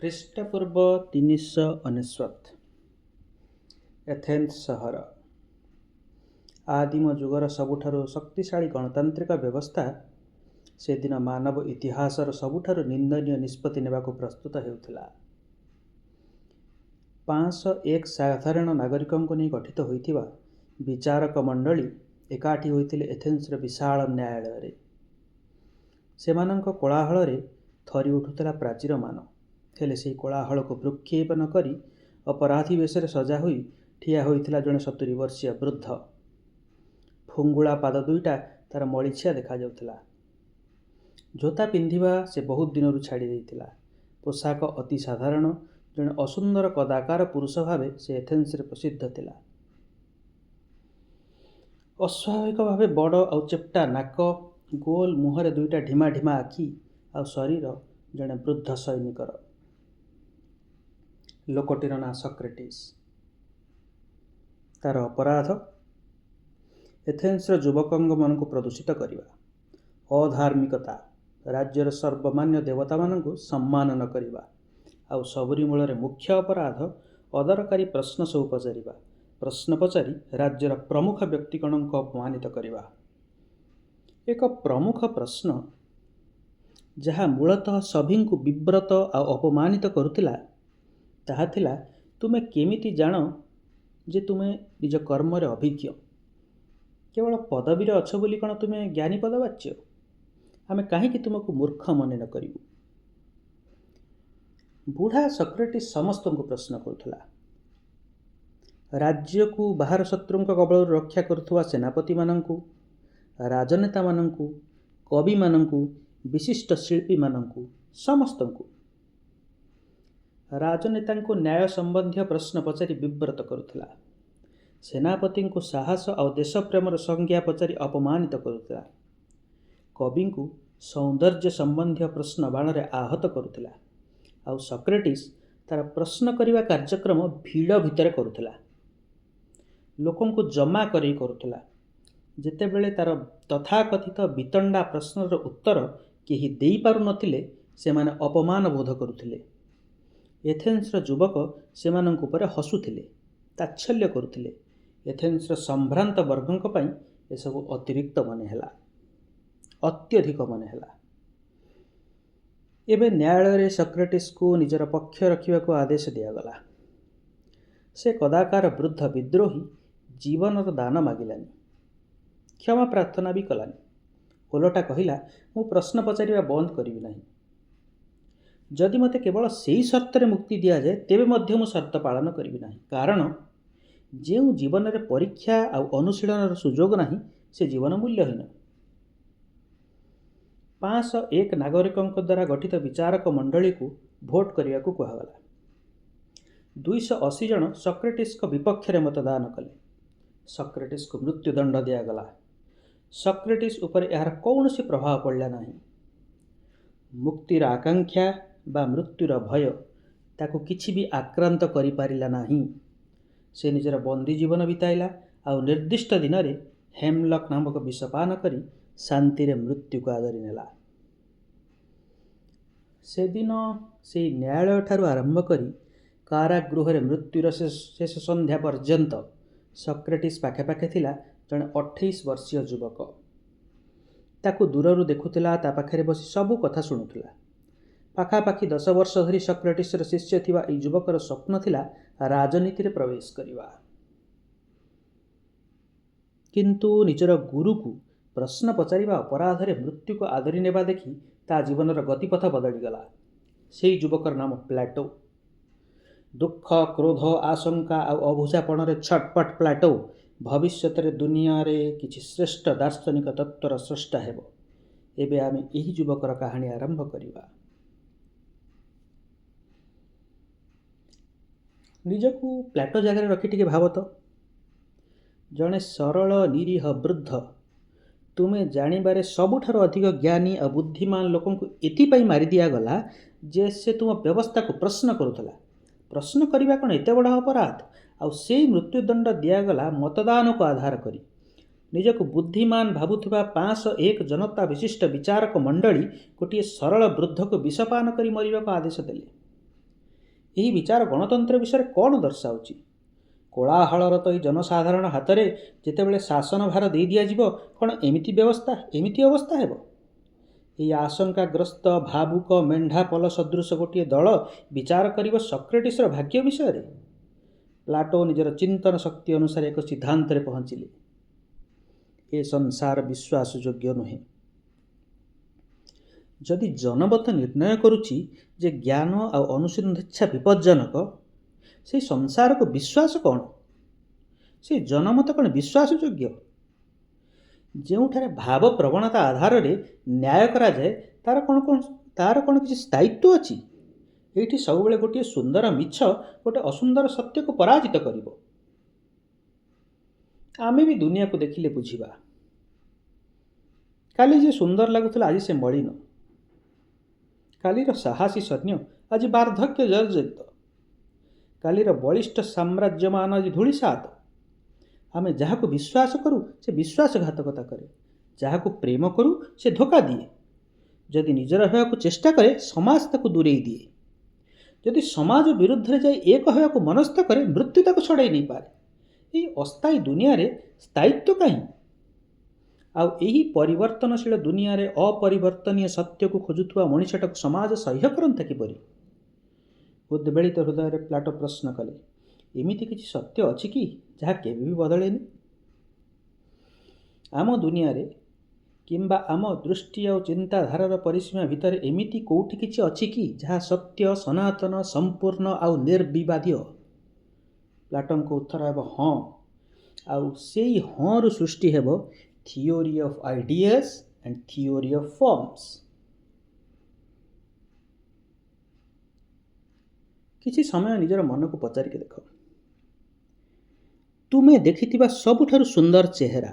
ଖ୍ରୀଷ୍ଟପୂର୍ବ 399। ଏଥେନ୍ସ ସହର। ଆଦିମ ଯୁଗର ସବୁଠାରୁ ଶକ୍ତିଶାଳୀ ଗଣତାନ୍ତ୍ରିକ ବ୍ୟବସ୍ଥା ସେଦିନ ମାନବ ଇତିହାସର ସବୁଠାରୁ ନିନ୍ଦନୀୟ ନିଷ୍ପତ୍ତି ନେବାକୁ ପ୍ରସ୍ତୁତ ହେଉଥିଲା। 501 ସାଧାରଣ ନାଗରିକଙ୍କୁ ନେଇ ଗଠିତ ହୋଇଥିବା ବିଚାରକ ମଣ୍ଡଳୀ ଏକାଠି ହୋଇଥିଲେ ଏଥେନ୍ସର ବିଶାଳ ନ୍ୟାୟାଳୟରେ। ସେମାନଙ୍କ କୋଳାହଳରେ ଥରି ଉଠୁଥିଲା ପ୍ରାଚୀରମାନ। ହେଲେ ସେହି କୋଳାହଳକୁ ଭ୍ରୂକ୍ଷେପ ନ କରି ଅପରାଧୀ ବେଶରେ ସଜା ହୋଇ ଠିଆ ହୋଇଥିଲା ଜଣେ 70 ବର୍ଷୀୟ ବୃଦ୍ଧ। ଫୁଙ୍ଗୁଳା ପାଦ ଦୁଇଟା ତାର ମଳିଛିଆ ଦେଖାଯାଉଥିଲା। ଜୋତା ପିନ୍ଧିବା ସେ ବହୁତ ଦିନରୁ ଛାଡ଼ି ଦେଇଥିଲା। ପୋଷାକ ଅତି ସାଧାରଣ। ଜଣେ ଅସୁନ୍ଦର କଦାକାର ପୁରୁଷ ଭାବେ ସେ ଏଥେନ୍ସରେ ପ୍ରସିଦ୍ଧ ଥିଲା। ଅସ୍ୱାଭାବିକ ଭାବେ ବଡ଼ ଆଉ ଚେପ୍ଟା ନାକ, ଗୋଲ ମୁହଁରେ ଦୁଇଟା ଢିମା ଢିମା ଆଖି ଆଉ ଶରୀର ଜଣେ ବୃଦ୍ଧ ସୈନିକର। ଲୋକଟିର ନାଁ ସକ୍ରେଟିସ୍। ତାର ଅପରାଧ, ଏଥେନ୍ସର ଯୁବକଙ୍କ ମନକୁ ପ୍ରଦୂଷିତ କରିବା, ଅଧାର୍ମିକତା, ରାଜ୍ୟର ସର୍ବମାନ୍ୟ ଦେବତାମାନଙ୍କୁ ସମ୍ମାନ ନ କରିବା, ଆଉ ସବୁରି ମୂଳରେ ମୁଖ୍ୟ ଅପରାଧ ଅଦରକାରୀ ପ୍ରଶ୍ନ ସବୁ ପଚାରିବା, ପ୍ରଶ୍ନ ପଚାରି ରାଜ୍ୟର ପ୍ରମୁଖ ବ୍ୟକ୍ତିଗଣଙ୍କୁ ଅପମାନିତ କରିବା। ଏକ ପ୍ରମୁଖ ପ୍ରଶ୍ନ, ଯାହା ମୂଳତଃ ସଭିଙ୍କୁ ବିବ୍ରତ ଆଉ ଅପମାନିତ କରୁଥିଲା, ତାହା ଥିଲା, ତୁମେ କେମିତି ଜାଣ ଯେ ତୁମେ ନିଜ କର୍ମରେ ଅଭିଜ୍ଞ? କେବଳ ପଦବୀରେ ଅଛ ବୋଲି କ'ଣ ତୁମେ ଜ୍ଞାନୀ ପଦବାଚ୍ୟ? ଆମେ କାହିଁକି ତୁମକୁ ମୂର୍ଖ ମନେ ନ କରିବୁ? ବୁଢ଼ା ସକ୍ରେଟିସ୍ ସମସ୍ତଙ୍କୁ ପ୍ରଶ୍ନ କରୁଥିଲା। ରାଜ୍ୟକୁ ବାହାର ଶତ୍ରୁଙ୍କ କବଳରୁ ରକ୍ଷା କରୁଥିବା ସେନାପତିମାନଙ୍କୁ, ରାଜନେତାମାନଙ୍କୁ, କବିମାନଙ୍କୁ, ବିଶିଷ୍ଟ ଶିଳ୍ପୀମାନଙ୍କୁ, ସମସ୍ତଙ୍କୁ। ରାଜନେତାଙ୍କୁ ନ୍ୟାୟ ସମ୍ବନ୍ଧୀୟ ପ୍ରଶ୍ନ ପଚାରି ବିବ୍ରତ କରୁଥିଲା। ସେନାପତିଙ୍କୁ ସାହସ ଆଉ ଦେଶପ୍ରେମର ସଂଜ୍ଞା ପଚାରି ଅପମାନିତ କରୁଥିଲା। କବିଙ୍କୁ ସୌନ୍ଦର୍ଯ୍ୟ ସମ୍ବନ୍ଧୀୟ ପ୍ରଶ୍ନ ବାଣରେ ଆହତ କରୁଥିଲା। ଆଉ ସକ୍ରେଟିସ୍ ତାର ପ୍ରଶ୍ନ କରିବା କାର୍ଯ୍ୟକ୍ରମ ଭିଡ଼ ଭିତରେ କରୁଥିଲା, ଲୋକଙ୍କୁ ଜମା କରେଇ କରୁଥିଲା। ଯେତେବେଳେ ତାର ତଥାକଥିତ ବିତଣ୍ଡା ପ୍ରଶ୍ନର ଉତ୍ତର କେହି ଦେଇପାରୁନଥିଲେ, ସେମାନେ ଅପମାନ ବୋଧ କରୁଥିଲେ। ଏଥେନ୍ସର ଯୁବକ ସେମାନଙ୍କ ଉପରେ ହସୁଥିଲେ, ତାଚ୍ଛଲ୍ୟ କରୁଥିଲେ। ଏଥେନ୍ସର ସମ୍ଭ୍ରାନ୍ତ ବର୍ଗଙ୍କ ପାଇଁ ଏସବୁ ଅତିରିକ୍ତ ମନେ ହେଲା, ଅତ୍ୟଧିକ ମନେ ହେଲା। ଏବେ ନ୍ୟାୟାଳୟରେ ସକ୍ରେଟିସ୍କୁ ନିଜର ପକ୍ଷ ରଖିବାକୁ ଆଦେଶ ଦିଆଗଲା। ସେ କଦାକାର ବୃଦ୍ଧ ବିଦ୍ରୋହୀ ଜୀବନର ଦାନ ମାଗିଲାନି, କ୍ଷମା ପ୍ରାର୍ଥନା ବି କଲାନି। ଓଲଟା କହିଲା, ମୁଁ ପ୍ରଶ୍ନ ପଚାରିବା ବନ୍ଦ କରିବି ନାହିଁ। ଯଦି ମୋତେ କେବଳ ସେଇ ସର୍ତ୍ତରେ ମୁକ୍ତି ଦିଆଯାଏ, ତେବେ ମଧ୍ୟ ମୁଁ ସର୍ତ୍ତ ପାଳନ କରିବି ନାହିଁ। କାରଣ ଯେଉଁ ଜୀବନରେ ପରୀକ୍ଷା ଆଉ ଅନୁଶୀଳନର ସୁଯୋଗ ନାହିଁ, ସେ ଜୀବନ ମୂଲ୍ୟହୀନ। 501 ନାଗରିକଙ୍କ ଦ୍ୱାରା ଗଠିତ ବିଚାରକ ମଣ୍ଡଳୀକୁ ଭୋଟ କରିବାକୁ କୁହାଗଲା। 280 ଜଣ ସକ୍ରେଟିସ୍ଙ୍କ ବିପକ୍ଷରେ ମତଦାନ କଲେ। ସକ୍ରେଟିସ୍କୁ ମୃତ୍ୟୁଦଣ୍ଡ ଦିଆଗଲା। ସକ୍ରେଟିସ୍ ଉପରେ ଏହାର କୌଣସି ପ୍ରଭାବ ପଡ଼ିଲା ନାହିଁ। ମୁକ୍ତିର ଆକାଂକ୍ଷା ବା ମୃତ୍ୟୁର ଭୟ ତାକୁ କିଛି ବି ଆକ୍ରାନ୍ତ କରିପାରିଲା ନାହିଁ। ସେ ନିଜର ବନ୍ଦୀ ଜୀବନ ବିତାଇଲା ଆଉ ନିର୍ଦ୍ଦିଷ୍ଟ ଦିନରେ ହେମଲକ୍ ନାମକ ବିଷପାନ କରି ଶାନ୍ତିରେ ମୃତ୍ୟୁକୁ ଆଦରି ନେଲା। ସେଦିନ ସେଇ ନ୍ୟାୟାଳୟଠାରୁ ଆରମ୍ଭ କରି କାରାଗୃହରେ ମୃତ୍ୟୁର ଶେଷ ସନ୍ଧ୍ୟା ପର୍ଯ୍ୟନ୍ତ ସକ୍ରେଟିସ୍ ପାଖେ ପାଖେ ଥିଲା ଜଣେ 28 ବର୍ଷୀୟ ଯୁବକ। ତାକୁ ଦୂରରୁ ଦେଖୁଥିଲା, ତା ପାଖରେ ବସି ସବୁ କଥା ଶୁଣୁଥିଲା। ପାଖାପାଖି 10 ବର୍ଷ ଧରି ସକ୍ରେଟିସ୍ର ଶିଷ୍ୟ ଥିବା ଏଇ ଯୁବକର ସ୍ୱପ୍ନ ଥିଲା ରାଜନୀତିରେ ପ୍ରବେଶ କରିବା। କିନ୍ତୁ ନିଜର ଗୁରୁକୁ ପ୍ରଶ୍ନ ପଚାରିବା ଅପରାଧରେ ମୃତ୍ୟୁକୁ ଆଦରି ନେବା ଦେଖି ତା ଜୀବନର ଗତିପଥ ବଦଳିଗଲା। ସେଇ ଯୁବକର ନାମ ପ୍ଲାଟୋ। ଦୁଃଖ, କ୍ରୋଧ, ଆଶଙ୍କା ଆଉ ଅବୁଝାପଣରେ ଛଟପଟ ପ୍ଲାଟୋ ଭବିଷ୍ୟତରେ ଦୁନିଆରେ କିଛି ଶ୍ରେଷ୍ଠ ଦାର୍ଶନିକ ତତ୍ତ୍ୱର ସ୍ରଷ୍ଟା ହେବ। ଏବେ ଆମେ ଏହି ଯୁବକର କାହାଣୀ ଆରମ୍ଭ କରିବା। ନିଜକୁ ପ୍ଲାଟୋ ଜାଗାରେ ରଖି ଟିକେ ଭାବ ତ। ଜଣେ ସରଳ ନିରୀହ ବୃଦ୍ଧ, ତୁମେ ଜାଣିବାରେ ସବୁଠାରୁ ଅଧିକ ଜ୍ଞାନୀ ଆଉ ବୁଦ୍ଧିମାନ ଲୋକଙ୍କୁ ଏଥିପାଇଁ ମାରିଦିଆଗଲା ଯେ ସେ ତୁମ ବ୍ୟବସ୍ଥାକୁ ପ୍ରଶ୍ନ କରୁଥିଲା। ପ୍ରଶ୍ନ କରିବା କ'ଣ ଏତେ ବଡ଼ ଅପରାଧ? ଆଉ ସେଇ ମୃତ୍ୟୁଦଣ୍ଡ ଦିଆଗଲା ମତଦାନକୁ ଆଧାର କରି। ନିଜକୁ ବୁଦ୍ଧିମାନ ଭାବୁଥିବା 501 ଜନତା ବିଶିଷ୍ଟ ବିଚାରକ ମଣ୍ଡଳୀ ଗୋଟିଏ ସରଳ ବୃଦ୍ଧକୁ ବିଷପାନ କରି ମରିବାକୁ ଆଦେଶ ଦେଲେ। ଏହି ବିଚାର ଗଣତନ୍ତ୍ର ବିଷୟରେ କ'ଣ ଦର୍ଶାଉଛି? କୋଳାହଳରତ ଏହି ଜନସାଧାରଣ ହାତରେ ଯେତେବେଳେ ଶାସନ ଭାର ଦେଇ ଦିଆଯିବ, କ'ଣ ଏମିତି ବ୍ୟବସ୍ଥା, ଏମିତି ଅବସ୍ଥା ହେବ? ଏହି ଆଶଙ୍କାଗ୍ରସ୍ତ ଭାବୁକ ମେଣ୍ଢାପଲ ସଦୃଶ ଗୋଟିଏ ଦଳ ବିଚାର କରିବ ସକ୍ରେଟିସ୍ର ଭାଗ୍ୟ ବିଷୟରେ? ପ୍ଲାଟୋ ନିଜର ଚିନ୍ତନ ଶକ୍ତି ଅନୁସାରେ ଏକ ସିଦ୍ଧାନ୍ତରେ ପହଞ୍ଚିଲେ। ଏ ସଂସାର ବିଶ୍ୱାସଯୋଗ୍ୟ ନୁହେଁ। ଯଦି ଜନମତ ନିର୍ଣ୍ଣୟ କରୁଛି ଯେ ଜ୍ଞାନ ଆଉ ଅନୁସନ୍ଧିତ୍ସା ବିପଜ୍ଜନକ, ସେହି ସଂସାରକୁ ବିଶ୍ୱାସ କ'ଣ? ସେ ଜନମତ କ'ଣ ବିଶ୍ୱାସଯୋଗ୍ୟ? ଯେଉଁଠାରେ ଭାବପ୍ରବଣତା ଆଧାରରେ ନ୍ୟାୟ କରାଯାଏ, ତା'ର କ'ଣ କିଛି ସ୍ଥାୟିତ୍ୱ ଅଛି? ଏଇଠି ସବୁବେଳେ ଗୋଟିଏ ସୁନ୍ଦର ମିଛ ଗୋଟେ ଅସୁନ୍ଦର ସତ୍ୟକୁ ପରାଜିତ କରିବ। ଆମେ ବି ଦୁନିଆକୁ ଦେଖିଲେ ବୁଝିବା। କାଲି ଯିଏ ସୁନ୍ଦର ଲାଗୁଥିଲା, ଆଜି ସେ ମଳିନ। କାଲିର ସାହସୀ ସୈନ୍ୟ ଆଜି ବାର୍ଦ୍ଧକ୍ୟ ଜର୍ଜରିତ। କାଲିର ବଳିଷ୍ଠ ସାମ୍ରାଜ୍ୟମାନ ଆଜି ଧୂଳିସାତ। ଆମେ ଯାହାକୁ ବିଶ୍ୱାସ କରୁ, ସେ ବିଶ୍ୱାସଘାତକତା କରେ। ଯାହାକୁ ପ୍ରେମ କରୁ, ସେ ଧୋକା ଦିଏ। ଯଦି ନିଜର ହେବାକୁ ଚେଷ୍ଟା କରେ, ସମାଜ ତାକୁ ଦୂରେଇ ଦିଏ। ଯଦି ସମାଜ ବିରୁଦ୍ଧରେ ଯାଇ ଏକ ହେବାକୁ ମନସ୍ଥ କରେ, ମୃତ୍ୟୁ ତାକୁ ଛଡ଼େଇ ନେଇପାରେ। ଏହି ଅସ୍ଥାୟୀ ଦୁନିଆରେ ସ୍ଥାୟିତ୍ୱ କାହିଁ? ଆଉ ଏହି ପରିବର୍ତ୍ତନଶୀଳ ଦୁନିଆରେ ଅପରିବର୍ତ୍ତନୀୟ ସତ୍ୟକୁ ଖୋଜୁଥିବା ମଣିଷଟାକୁ ସମାଜ ସହ୍ୟ କରନ୍ତା କିପରି? ଉଦ୍ବେଳିତ ହୃଦୟରେ ପ୍ଲାଟୋ ପ୍ରଶ୍ନ କଲେ, ଏମିତି କିଛି ସତ୍ୟ ଅଛି କି ଯାହା କେବେ ବି ବଦଳେନି? ଆମ ଦୁନିଆରେ କିମ୍ବା ଆମ ଦୃଷ୍ଟି ଆଉ ଚିନ୍ତାଧାରାର ପରିସୀମା ଭିତରେ ଏମିତି କୋଉଠି କିଛି ଅଛି କି ଯାହା ସତ୍ୟ, ସନାତନ, ସମ୍ପୂର୍ଣ୍ଣ ଆଉ ନିର୍ବିବାଦୀୟ? ପ୍ଲାଟୋଙ୍କ ଉତ୍ତର ହେବ ହଁ। ଆଉ ସେଇ ହଁରୁ ସୃଷ୍ଟି ହେବ theory of ideas and theory of forms। କିଛି ସମୟ ନିଜର ମନକୁ ପଚାରିକି ଦେଖ। ତୁମେ ଦେଖିଥିବା ସବୁଠାରୁ ସୁନ୍ଦର ଚେହେରା,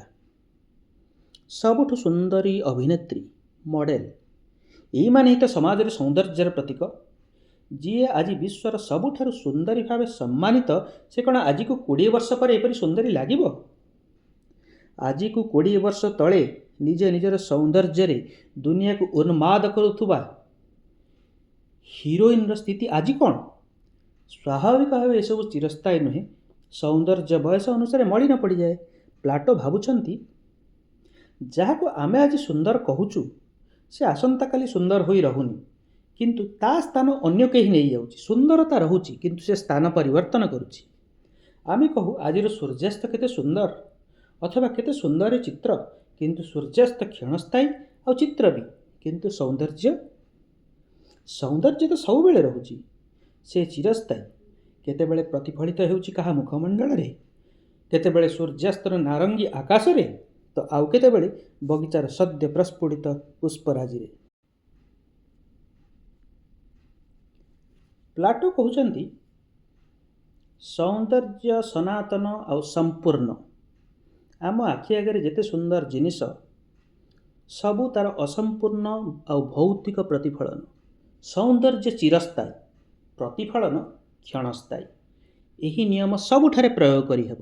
ସବୁଠୁ ସୁନ୍ଦରୀ ଅଭିନେତ୍ରୀ, ମଡେଲ, ଏଇମାନେ ହିଁ ତ ସମାଜରେ ସୌନ୍ଦର୍ଯ୍ୟର ପ୍ରତୀକ। ଯିଏ ଆଜି ବିଶ୍ୱର ସବୁଠାରୁ ସୁନ୍ଦରୀ ଭାବେ ସମ୍ମାନିତ, ସେ କ'ଣ ଆଜିକୁ 20 ବର୍ଷ ପରେ ଏପରି ସୁନ୍ଦରୀ ଲାଗିବ? ଆଜିକୁ 20 ବର୍ଷ ତଳେ ନିଜେ ନିଜର ସୌନ୍ଦର୍ଯ୍ୟରେ ଦୁନିଆକୁ ଉନ୍ମାଦ କରୁଥିବା ହିରୋଇନର ସ୍ଥିତି ଆଜି କ'ଣ? ସ୍ୱାଭାବିକ ଭାବେ ଏସବୁ ଚିରସ୍ଥାୟୀ ନୁହେଁ। ସୌନ୍ଦର୍ଯ୍ୟ ବୟସ ଅନୁସାରେ ମଳିନ ପଡ଼ିଯାଏ। ପ୍ଲାଟୋ ଭାବୁଛନ୍ତି, ଯାହାକୁ ଆମେ ଆଜି ସୁନ୍ଦର କହୁଛୁ, ସେ ଆସନ୍ତାକାଲି ସୁନ୍ଦର ହୋଇ ରହୁନି, କିନ୍ତୁ ତା ସ୍ଥାନ ଅନ୍ୟ କେହି ନେଇଯାଉଛି। ସୁନ୍ଦରତା ରହୁଛି, କିନ୍ତୁ ସେ ସ୍ଥାନ ପରିବର୍ତ୍ତନ କରୁଛି। ଆମେ କହୁ, ଆଜିର ସୂର୍ଯ୍ୟାସ୍ତ କେତେ ସୁନ୍ଦର ଅଥବା କେତେ ସୁନ୍ଦର ଚିତ୍ର। କିନ୍ତୁ ସୂର୍ଯ୍ୟାସ୍ତ କ୍ଷଣସ୍ଥାୟୀ ଆଉ ଚିତ୍ର ବି। କିନ୍ତୁ ସୌନ୍ଦର୍ଯ୍ୟ, ସୌନ୍ଦର୍ଯ୍ୟ ତ ସବୁବେଳେ ରହୁଛି। ସେ ଚିରସ୍ଥାୟୀ। କେତେବେଳେ ପ୍ରତିଫଳିତ ହେଉଛି କାହା ମୁଖମଣ୍ଡଳରେ, କେତେବେଳେ ସୂର୍ଯ୍ୟାସ୍ତର ନାରଙ୍ଗୀ ଆକାଶରେ ତ ଆଉ କେତେବେଳେ ବଗିଚାର ସଦ୍ୟ ପ୍ରସ୍ଫୁଟିତ ପୁଷ୍ପରାଜିରେ। ପ୍ଲାଟୋ କହୁଛନ୍ତି, ସୌନ୍ଦର୍ଯ୍ୟ ସନାତନ ଆଉ ସମ୍ପୂର୍ଣ୍ଣ। ଆମ ଆଖି ଆଗରେ ଯେତେ ସୁନ୍ଦର ଜିନିଷ, ସବୁ ତାର ଅସମ୍ପୂର୍ଣ୍ଣ ଆଉ ଭୌତିକ ପ୍ରତିଫଳନ। ସୌନ୍ଦର୍ଯ୍ୟ ଚିରସ୍ଥାୟୀ, ପ୍ରତିଫଳନ କ୍ଷଣସ୍ଥାୟୀ। ଏହି ନିୟମ ସବୁଠାରେ ପ୍ରୟୋଗ କରିହେବ।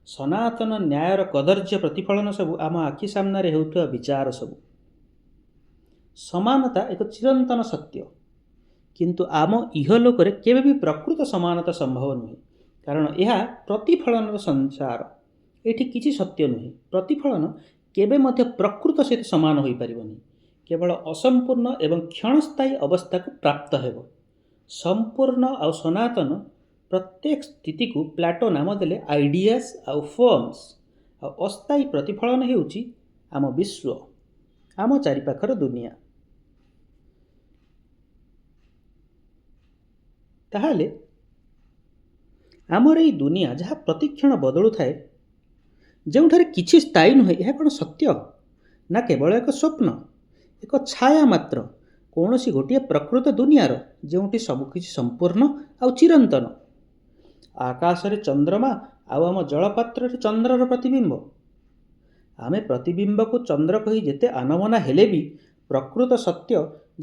ସନାତନ ନ୍ୟାୟର କଦର୍ଯ୍ୟ ପ୍ରତିଫଳନ ସବୁ ଆମ ଆଖି ସାମ୍ନାରେ ହେଉଥିବା ବିଚାର ସବୁ। ସମାନତା ଏକ ଚିରନ୍ତନ ସତ୍ୟ। କିନ୍ତୁ ଆମ ଇହଲୋକରେ କେବେ ବି ପ୍ରକୃତ ସମାନତା ସମ୍ଭବ ନୁହେଁ, କାରଣ ଏହା ପ୍ରତିଫଳନର ସଂସାର। ଏଠି କିଛି ସତ୍ୟ ନୁହେଁ। ପ୍ରତିଫଳନ କେବେ ମଧ୍ୟ ପ୍ରକୃତ ସହିତ ସମାନ ହୋଇପାରିବନି। କେବଳ ଅସମ୍ପୂର୍ଣ୍ଣ ଏବଂ କ୍ଷଣସ୍ଥାୟୀ ଅବସ୍ଥାକୁ ପ୍ରାପ୍ତ ହେବ। ସମ୍ପୂର୍ଣ୍ଣ ଆଉ ସନାତନ ପ୍ରତ୍ୟେକ ସ୍ଥିତିକୁ ପ୍ଲାଟୋ ନାମ ଦେଲେ ଆଇଡ଼ିଆସ୍ ଆଉ ଫର୍ମସ୍। ଆଉ ଅସ୍ଥାୟୀ ପ୍ରତିଫଳନ ହେଉଛି ଆମ ବିଶ୍ୱ, ଆମ ଚାରିପାଖର ଦୁନିଆ। ତାହେଲେ ଆମର ଏଇ ଦୁନିଆ, ଯାହା ପ୍ରତିକ୍ଷଣ ବଦଳୁଥାଏ, ଯେଉଁଠାରେ କିଛି ସ୍ଥାୟୀ ନୁହେଁ, ଏହା କ'ଣ ସତ୍ୟ ନା କେବଳ ଏକ ସ୍ୱପ୍ନ, ଏକ ଛାୟା ମାତ୍ର କୌଣସି ଗୋଟିଏ ପ୍ରକୃତ ଦୁନିଆର, ଯେଉଁଠି ସବୁକିଛି ସମ୍ପୂର୍ଣ୍ଣ ଆଉ ଚିରନ୍ତନ? ଆକାଶରେ ଚନ୍ଦ୍ରମା ଆଉ ଆମ ଜଳପାତ୍ରରେ ଚନ୍ଦ୍ରର ପ୍ରତିବିମ୍ବ। ଆମେ ପ୍ରତିବିମ୍ବକୁ ଚନ୍ଦ୍ର କହି ଯେତେ ଆନମନା ହେଲେ ବି ପ୍ରକୃତ ସତ୍ୟ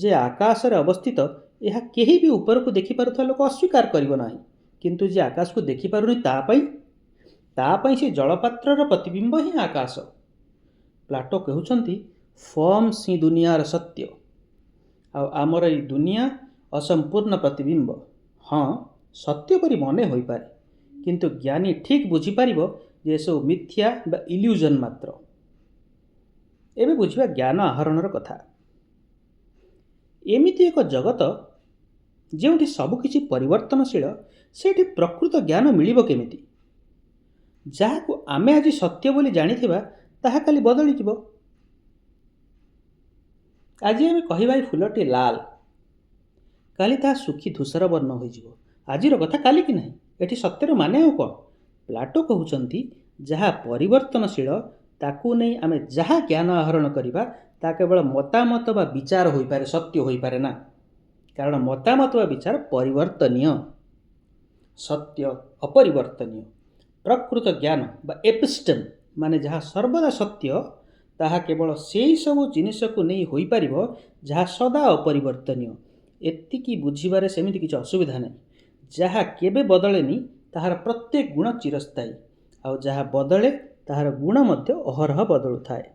ଯେ ଆକାଶରେ ଅବସ୍ଥିତ, ଏହା କେହି ବି ଉପରକୁ ଦେଖିପାରୁଥିବା ଲୋକ ଅସ୍ୱୀକାର କରିବ ନାହିଁ। କିନ୍ତୁ ଯିଏ ଆକାଶକୁ ଦେଖିପାରୁନି, ତା ପାଇଁ ସେ ଜଳପାତ୍ରର ପ୍ରତିବିମ୍ବ ହିଁ ଆକାଶ। ପ୍ଲାଟୋ କହୁଛନ୍ତି, ଫର୍ମସ୍ ହିଁ ଦୁନିଆର ସତ୍ୟ ଆଉ ଆମର ଏଇ ଦୁନିଆ ଅସମ୍ପୂର୍ଣ୍ଣ ପ୍ରତିବିମ୍ବ। ହଁ, ସତ୍ୟ ପରି ମନେ ହୋଇପାରେ, କିନ୍ତୁ ଜ୍ଞାନୀ ଠିକ୍ ବୁଝିପାରିବ ଯେ ଏସବୁ ମିଥ୍ୟା ବା ଇଲ୍ୟୁଜନ୍ ମାତ୍ର। ଏବେ ବୁଝିବା ଜ୍ଞାନ ଆହରଣର କଥା। ଏମିତି ଏକ ଜଗତ ଯେଉଁଠି ସବୁକିଛି ପରିବର୍ତ୍ତନଶୀଳ, ସେଇଠି ପ୍ରକୃତ ଜ୍ଞାନ ମିଳିବ କେମିତି? ଯାହାକୁ ଆମେ ଆଜି ସତ୍ୟ ବୋଲି ଜାଣିଥିବା, ତାହା କାଲି ବଦଳିଯିବ। ଆଜି ଆମେ କହିବା ଏଇ ଫୁଲଟି ଲାଲ, କାଲି ତାହା ଶୁଖି ଧୂସର ବର୍ଣ୍ଣ ହୋଇଯିବ। ଆଜିର କଥା କାଲିକି ନାହିଁ। ଏଠି ସତ୍ୟର ମାନେ ଆଉ କ'ଣ? ପ୍ଲାଟୋ କହୁଛନ୍ତି, ଯାହା ପରିବର୍ତ୍ତନଶୀଳ ତାକୁ ନେଇ ଆମେ ଯାହା ଜ୍ଞାନ ଆହରଣ କରିବା, ତାହା କେବଳ ମତାମତ ବା ବିଚାର ହୋଇପାରେ, ସତ୍ୟ ହୋଇପାରେ ନା। କାରଣ ମତାମତ ବା ବିଚାର ପରିବର୍ତ୍ତନୀୟ, ସତ୍ୟ ଅପରିବର୍ତ୍ତନୀୟ। ପ୍ରକୃତ ଜ୍ଞାନ ବା ଏପିଷ୍ଟେମ୍ ମାନେ ଯାହା ସର୍ବଦା ସତ୍ୟ, ତାହା କେବଳ ସେଇ ସବୁ ଜିନିଷକୁ ନେଇ ହୋଇପାରିବ ଯାହା ସଦା ଅପରିବର୍ତ୍ତନୀୟ। ଏତିକି ବୁଝିବାରେ ସେମିତି କିଛି ଅସୁବିଧା ନାହିଁ। ଯାହା କେବେ ବଦଳେନି, ତାହାର ପ୍ରତ୍ୟେକ ଗୁଣ ଚିରସ୍ଥାୟୀ, ଆଉ ଯାହା ବଦଳେ ତାହାର ଗୁଣ ମଧ୍ୟ ଅହରହ ବଦଳୁଥାଏ।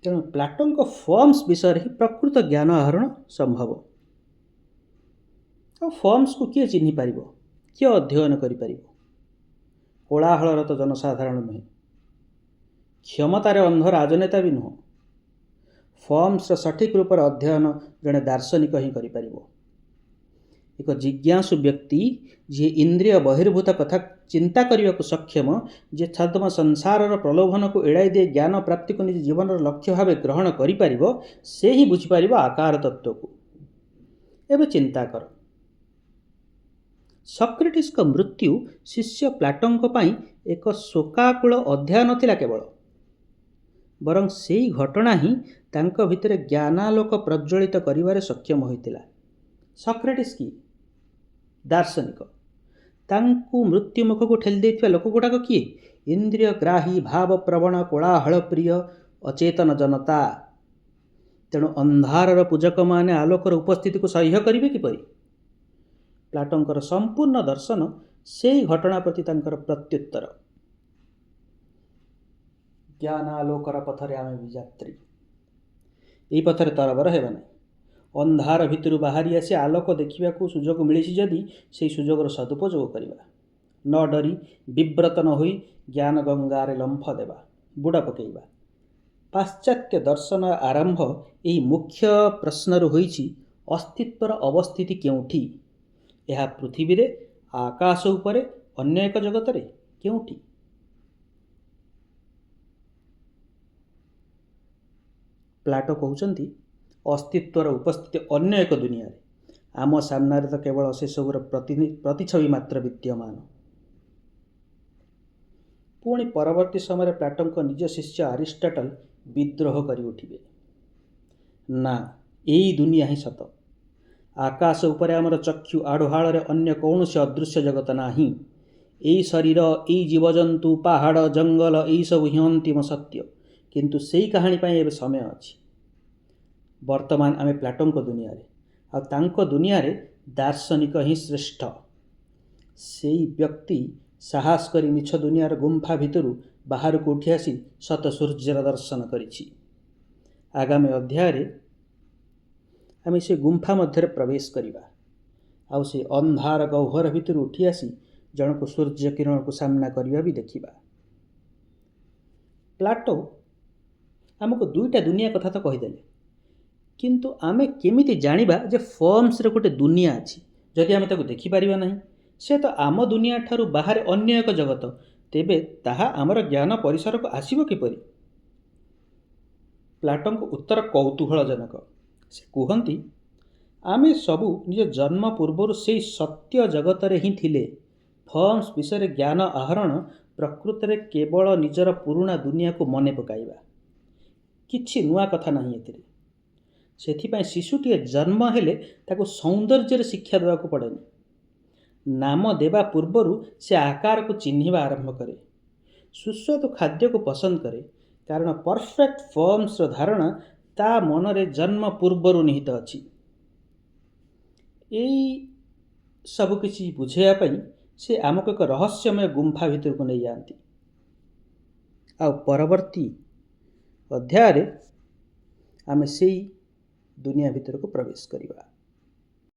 ତେଣୁ ପ୍ଲାଟୋଙ୍କ ଫର୍ମସ୍ ବିଷୟରେ ହିଁ ପ୍ରକୃତ ଜ୍ଞାନ ଆହରଣ ସମ୍ଭବ। ଆଉ ଫର୍ମସକୁ କିଏ ଚିହ୍ନି ପାରିବ? କିଏ ଅଧ୍ୟୟନ କରିପାରିବ? କୋଳାହଳର ତ ଜନସାଧାରଣ ନୁହେଁ, କ୍ଷମତାରେ ଅନ୍ଧ ରାଜନେତା ବି ନୁହଁ। ଫର୍ମସର ସଠିକ୍ ରୂପର ଅଧ୍ୟୟନ ଜଣେ ଦାର୍ଶନିକ ହିଁ କରିପାରିବ। ଏକ ଜିଜ୍ଞାସୁ ବ୍ୟକ୍ତି, ଯିଏ ଇନ୍ଦ୍ରିୟ ବହିର୍ଭୂତ କଥା ଚିନ୍ତା କରିବାକୁ ସକ୍ଷମ, ଯିଏ ଛଦ୍ମ ସଂସାରର ପ୍ରଲୋଭନକୁ ଏଡ଼ାଇ ଦେଇ ଜ୍ଞାନ ପ୍ରାପ୍ତିକୁ ନିଜ ଜୀବନର ଲକ୍ଷ୍ୟ ଭାବେ ଗ୍ରହଣ କରିପାରିବ, ସେ ହିଁ ବୁଝିପାରିବ ଆକାର ତତ୍ତ୍ୱକୁ। ଏବେ ଚିନ୍ତା କର, ସକ୍ରେଟିସ୍ଙ୍କ ମୃତ୍ୟୁ ଶିଷ୍ୟ ପ୍ଲାଟୋଙ୍କ ପାଇଁ ଏକ ଶୋକାକୁଳ ଅଧ୍ୟାୟ ନଥିଲା କେବଳ, ବରଂ ସେଇ ଘଟଣା ହିଁ ତାଙ୍କ ଭିତରେ ଜ୍ଞାନାଲୋକ ପ୍ରଜ୍ୱଳିତ କରିବାରେ ସକ୍ଷମ ହୋଇଥିଲା। ସକ୍ରେଟିସ୍ କିଏ? ଦାର୍ଶନିକ। ତାଙ୍କୁ ମୃତ୍ୟୁ ମୁଖକୁ ଠେଲି ଦେଇଥିବା ଲୋକଗୁଡ଼ାକ କିଏ? ଇନ୍ଦ୍ରିୟଗ୍ରାହୀ, ଭାବପ୍ରବଣ, କୋଳାହଳ ପ୍ରିୟ ଅଚେତନ ଜନତା। ତେଣୁ ଅନ୍ଧାରର ପୂଜକମାନେ ଆଲୋକର ଉପସ୍ଥିତିକୁ ସହ୍ୟ କରିବେ କିପରି? ପ୍ଲାଟୋଙ୍କର ସମ୍ପୂର୍ଣ୍ଣ ଦର୍ଶନ ସେଇ ଘଟଣା ପ୍ରତି ତାଙ୍କର ପ୍ରତ୍ୟୁତ୍ତର। ଜ୍ଞାନାଲୋକର ପଥରେ ଆମେ ବି ଯାତ୍ରୀ। ଏଇ ପଥରେ ତରବର ହେବା ନାହିଁ। ଅନ୍ଧାର ଭିତରୁ ବାହାରି ଆସି ଆଲୋକ ଦେଖିବାକୁ ସୁଯୋଗ ମିଳିଛି ଯଦି, ସେଇ ସୁଯୋଗର ସଦୁପଯୋଗ କରିବା। ନ ଡରି, ବିବ୍ରତ ନ ହୋଇ ଜ୍ଞାନ ଗଙ୍ଗାରେ ଲମ୍ଫ ଦେବା, ବୁଡ଼ ପକେଇବା। ପାଶ୍ଚାତ୍ୟ ଦର୍ଶନ ଆରମ୍ଭ ଏହି ମୁଖ୍ୟ ପ୍ରଶ୍ନରୁ ହୋଇଛି, ଅସ୍ତିତ୍ୱର ଅବସ୍ଥିତି କେଉଁଠି? ଏହା ପୃଥିବୀରେ, ଆକାଶ ଉପରେ, ଅନ୍ୟ ଏକ ଜଗତରେ, କେଉଁଠି? ପ୍ଲାଟୋ କହୁଛନ୍ତି, ଅସ୍ତିତ୍ୱର ଉପସ୍ଥିତି ଅନ୍ୟ ଏକ ଦୁନିଆରେ। ଆମ ସାମ୍ନାରେ ତ କେବଳ ସେସବୁର ପ୍ରତିଛବି ମାତ୍ର ବିଦ୍ୟମାନ। ପୁଣି ପରବର୍ତ୍ତୀ ସମୟରେ ପ୍ଲାଟୋଙ୍କ ନିଜ ଶିଷ୍ୟ ଆରିଷ୍ଟଟଲ ବିଦ୍ରୋହ କରି ଉଠିବେ, ନା, ଏଇ ଦୁନିଆ ହିଁ ସତ। ଆକାଶ ଉପରେ ଆମର ଚକ୍ଷୁ ଆଢ଼ୁଆଳରେ ଅନ୍ୟ କୌଣସି ଅଦୃଶ୍ୟ ଜଗତ ନାହିଁ। ଏଇ ଶରୀର, ଏଇ ଜୀବଜନ୍ତୁ, ପାହାଡ଼, ଜଙ୍ଗଲ, ଏଇସବୁ ହିଁ ଅନ୍ତିମ ସତ୍ୟ। କିନ୍ତୁ ସେଇ କାହାଣୀ ପାଇଁ ଏବେ ସମୟ ଅଛି। ବର୍ତ୍ତମାନ ଆମେ ପ୍ଲାଟୋଙ୍କ ଦୁନିଆରେ, ଆଉ ତାଙ୍କ ଦୁନିଆରେ ଦାର୍ଶନିକ ହିଁ ଶ୍ରେଷ୍ଠ। ସେଇ ବ୍ୟକ୍ତି ସାହସ କରି ମିଛ ଦୁନିଆର ଗୁମ୍ଫା ଭିତରୁ ବାହାରକୁ ଉଠି ଆସି ସତ ସୂର୍ଯ୍ୟର ଦର୍ଶନ କରିଛି। ଆଗାମୀ ଅଧ୍ୟାୟରେ ଆମେ ସେ ଗୁମ୍ଫା ମଧ୍ୟରେ ପ୍ରବେଶ କରିବା, ଆଉ ସେ ଅନ୍ଧାର ଗହ୍ୱର ଭିତରୁ ଉଠି ଆସି ଜଣକୁ ସୂର୍ଯ୍ୟ କିରଣକୁ ସାମ୍ନା କରିବା ବି ଦେଖିବା। ପ୍ଲାଟୋ ଆମକୁ ଦୁଇଟା ଦୁନିଆ କଥା ତ କହିଦେଲେ, କିନ୍ତୁ ଆମେ କେମିତି ଜାଣିବା ଯେ ଫର୍ମସରେ ଗୋଟେ ଦୁନିଆ ଅଛି, ଯଦି ଆମେ ତାକୁ ଦେଖିପାରିବା ନାହିଁ? ସେ ତ ଆମ ଦୁନିଆ ଠାରୁ ବାହାରେ ଅନ୍ୟ ଏକ ଜଗତ। ତେବେ ତାହା ଆମର ଜ୍ଞାନ ପରିସରକୁ ଆସିବ କିପରି? ପ୍ଲାଟୋଙ୍କ ଉତ୍ତର କୌତୂହଳଜନକ। ସେ କୁହନ୍ତି, ଆମେ ସବୁ ନିଜ ଜନ୍ମ ପୂର୍ବରୁ ସେଇ ସତ୍ୟ ଜଗତରେ ହିଁ ଥିଲେ। ଫର୍ମସ ବିଷୟରେ ଜ୍ଞାନ ଆହରଣ ପ୍ରକୃତରେ କେବଳ ନିଜର ପୁରୁଣା ଦୁନିଆକୁ ମନେ ପକାଇବା। କିଛି ନୂଆ କଥା ନାହିଁ ଏଥିରେ। ସେଥିପାଇଁ ଶିଶୁଟିଏ ଜନ୍ମ ହେଲେ ତାକୁ ସୌନ୍ଦର୍ଯ୍ୟରେ ଶିକ୍ଷା ଦେବାକୁ ପଡ଼େନି। ନାମ ଦେବା ପୂର୍ବରୁ ସେ ଆକାରକୁ ଚିହ୍ନିବା ଆରମ୍ଭ କରେ, ସୁସ୍ୱାଦୁ ଖାଦ୍ୟକୁ ପସନ୍ଦ କରେ, କାରଣ ପରଫେକ୍ଟ ଫର୍ମସର ଧାରଣା ତା ମନରେ ଜନ୍ମ ପୂର୍ବରୁ ନିହିତ ଅଛି। ଏଇ ସବୁ କିଛି ବୁଝାଇବା ପାଇଁ ସେ ଆମକୁ ଏକ ରହସ୍ୟମୟ ଗୁମ୍ଫା ଭିତରକୁ ନେଇଯାଆନ୍ତି। ଆଉ ପରବର୍ତ୍ତୀ ଅଧ୍ୟାୟରେ ଆମେ ସେଇ ଦୁନିଆ ଭିତରକୁ ପ୍ରବେଶ କରିବା।